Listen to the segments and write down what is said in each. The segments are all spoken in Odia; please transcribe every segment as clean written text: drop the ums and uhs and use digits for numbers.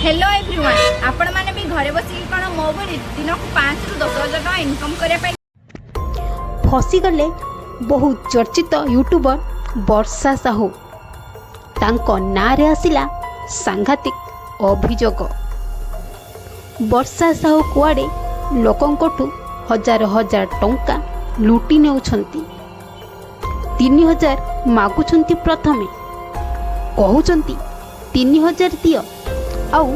ହ୍ୟାଲୋ ଏଭ୍ରିୱାନ୍, ଆପଣମାନେ ବି ଘରେ ବସିକି କ'ଣ ମୋ ଭଳି ଦିନକୁ 5ରୁ 10 ହଜାର ଟଙ୍କା ଇନକମ୍ କରିବା ପାଇଁ ଫସିଗଲେ ବହୁ ଚର୍ଚ୍ଚିତ ୟୁଟ୍ୟୁବର ବର୍ଷା ସାହୁ। ତାଙ୍କ ନାଁରେ ଆସିଲା ସାଂଘାତିକ ଅଭିଯୋଗ। ବର୍ଷା ସାହୁ କୁଆଡ଼େ ଲୋକଙ୍କଠୁ ହଜାର ହଜାର ଟଙ୍କା ଲୁଟି ନେଉଛନ୍ତି। 3000 ମାଗୁଛନ୍ତି। ପ୍ରଥମେ କହୁଛନ୍ତି, 3000 ଦିଅ ଆଉ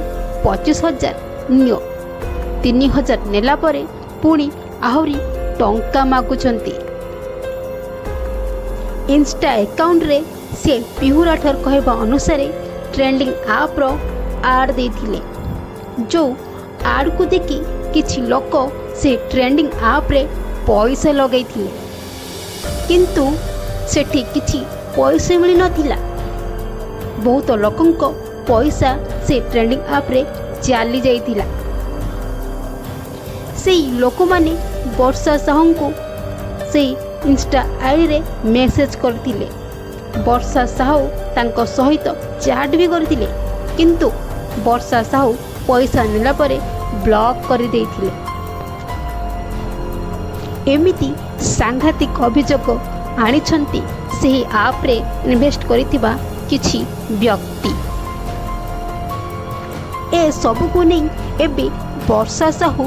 25,000 ନିଅ। 3000 ନେଲା ପରେ ପୁଣି ଆହୁରି ଟଙ୍କା ମାଗୁଛନ୍ତି। ଇନଷ୍ଟା ଆକାଉଣ୍ଟରେ ସେ ପିହୁ ରାଠୋର କହିବା ଅନୁସାରେ ଟ୍ରେଣ୍ଡିଂ ଆପ୍ର ଆଡ଼୍ ଦେଇଥିଲେ, ଯେଉଁ ଆଡ଼୍କୁ ଦେଖି କିଛି ଲୋକ ସେ ଟ୍ରେଣ୍ଡିଂ ଆପ୍ରେ ପଇସା ଲଗାଇଥିଲେ। କିନ୍ତୁ ସେଠି କିଛି ପଇସା ମିଳିନଥିଲା। ବହୁତ ଲୋକଙ୍କ ପଇସା ସେ ଟ୍ରେଣ୍ଡିଂ ଆପ୍ରେ ଚାଲି ଯାଇଥିଲା। ସେଇ ଲୋକମାନେ ବର୍ଷା ସାହୁଙ୍କୁ ସେଇ ଇନଷ୍ଟା ଆଇଡ଼ିରେ ମେସେଜ୍ କରିଥିଲେ। ବର୍ଷା ସାହୁ ତାଙ୍କ ସହିତ ଚାଟ୍ ବି କରିଥିଲେ। କିନ୍ତୁ ବର୍ଷା ସାହୁ ପଇସା ନେଲା ପରେ ବ୍ଲକ୍ କରିଦେଇଥିଲେ। ଏମିତି ସାଂଘାତିକ ଅଭିଯୋଗ ଆଣିଛନ୍ତି ସେହି ଆପ୍ରେ ଇନଭେଷ୍ଟ କରିଥିବା କିଛି ବ୍ୟକ୍ତି। ଏସବୁକୁ ନେଇ ଏବେ ବର୍ଷା ସାହୁ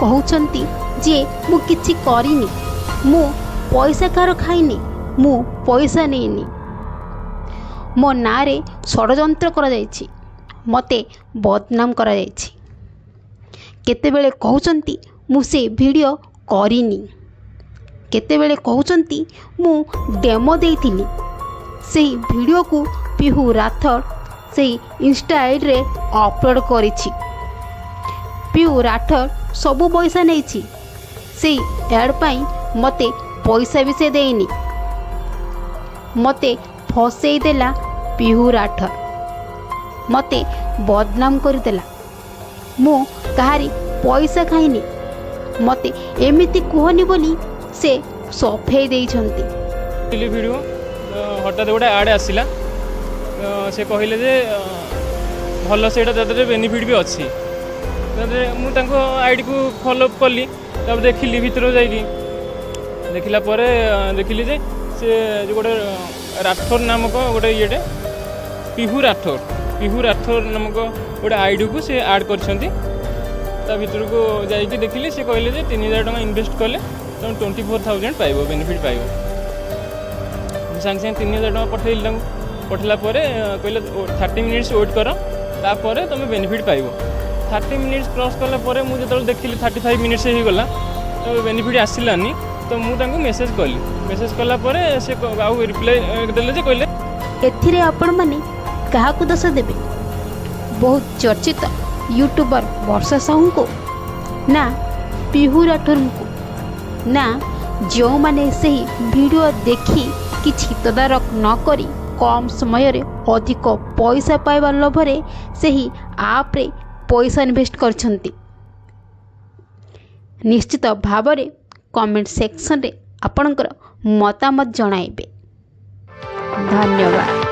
କହୁଛନ୍ତି ଯେ ମୁଁ କିଛି କରିନି, ମୁଁ ପଇସା କାହାର ଖାଇନି, ମୁଁ ପଇସା ନେଇନି। ମୋ ନାଁରେ ଷଡ଼ଯନ୍ତ୍ର କରାଯାଇଛି, ମୋତେ ବଦନାମ କରାଯାଇଛି। କେତେବେଳେ କହୁଛନ୍ତି ମୁଁ ସେ ଭିଡ଼ିଓ କରିନି, କେତେବେଳେ କହୁଛନ୍ତି ମୁଁ ଡେମୋ ଦେଇଥିଲି। ସେହି ଭିଡ଼ିଓକୁ ପିହୁ ରାଥୋଡ଼ ସେଇ ଇନଷ୍ଟା ଆଇଡ଼ିରେ ଅପଲୋଡ଼ କରିଛି। ପିହୁ ରାଠୋର ସବୁ ପଇସା ନେଇଛି। ସେଇ ଆଡ଼୍ ପାଇଁ ମୋତେ ପଇସା ବି ସେ ଦେଇନି। ମୋତେ ଫସେଇ ଦେଲା ପିହୁ ରାଠୋର, ମୋତେ ବଦନାମ କରିଦେଲା। ମୁଁ କାହାରି ପଇସା ଖାଇନି, ମୋତେ ଏମିତି କୁହନି ବୋଲି ସେ ସଫେଇ ଦେଇଛନ୍ତି। ଭିଡ଼ିଓ ହଠାତ୍ ଗୋଟେ ଆଡ଼୍ ଆସିଲା। ତ ସେ କହିଲେ ଯେ ଭଲ, ସେଇଟା ତା ଦେହରେ ବେନିଫିଟ୍ ବି ଅଛି। ତାପରେ ମୁଁ ତାଙ୍କ ଆଇଡ଼ିକୁ ଫଲୋ କଲି। ତାପରେ ଦେଖିଲି, ଭିତରକୁ ଯାଇକି ଦେଖିଲା ପରେ ଦେଖିଲି ଯେ ସେ ଯେଉଁ ଗୋଟେ ରାଠୋର ନାମକ ଗୋଟେ ଇଏଟେ, ପିହୁ ରାଠୋର, ପିହୁ ରାଠୋର ନାମକ ଗୋଟେ ଆଇଡ଼ିକୁ ସେ ଆଡ଼୍ କରିଛନ୍ତି। ତା ଭିତରକୁ ଯାଇକି ଦେଖିଲି, ସେ କହିଲେ ଯେ 3000 ଟଙ୍କା ଇନଭେଷ୍ଟ କଲେ ତୁମେ 24,000 ପାଇବ, ବେନିଫିଟ୍ ପାଇବ। ମୁଁ ସାଙ୍ଗେ ସାଙ୍ଗେ 3000 ଟଙ୍କା ପଠାଇଲି ତାଙ୍କୁ। ପଠାଇଲା ପରେ କହିଲେ, 30 ମିନିଟ୍ସ ୱେଟ୍ କର, ତାପରେ ତୁମେ ବେନିଫିଟ୍ ପାଇବ। 30 ମିନିଟ୍ସ କ୍ରସ୍ କଲା ପରେ ମୁଁ ଯେତେବେଳେ ଦେଖିଲି 35 ମିନିଟ୍ସ ହେଇଗଲା, ତ ବେନିଫିଟ୍ ଆସିଲାନି। ତ ମୁଁ ତାଙ୍କୁ ମେସେଜ୍ କଲି। ମେସେଜ୍ କଲା ପରେ ସେ ଆଉ ରିପ୍ଲାଏ ଦେଲେ ଯେ କହିଲେ ଏଥିରେ ଆପଣମାନେ କାହାକୁ ଦୋଷ ଦେବେ? ବହୁତ ଚର୍ଚ୍ଚିତ ୟୁଟ୍ୟୁବର ବର୍ଷା ସାହୁଙ୍କୁ ନା ପିହୁ ରାଠୋରଙ୍କୁ ନା ଯେଉଁମାନେ ସେହି ଭିଡ଼ିଓ ଦେଖି କିଛି ତଦାରଖ ନ କରି କମ୍ ସମୟରେ ଅଧିକ ପଇସା ପାଇବା ଲୋଭରେ ସେହି ଆପ୍ରେ ପଇସା ଇନଭେଷ୍ଟ କରିଛନ୍ତି? ନିଶ୍ଚିତ ଭାବରେ କମେଣ୍ଟ ସେକ୍ସନରେ ଆପଣଙ୍କର ମତାମତ ଜଣାଇବେ। ଧନ୍ୟବାଦ।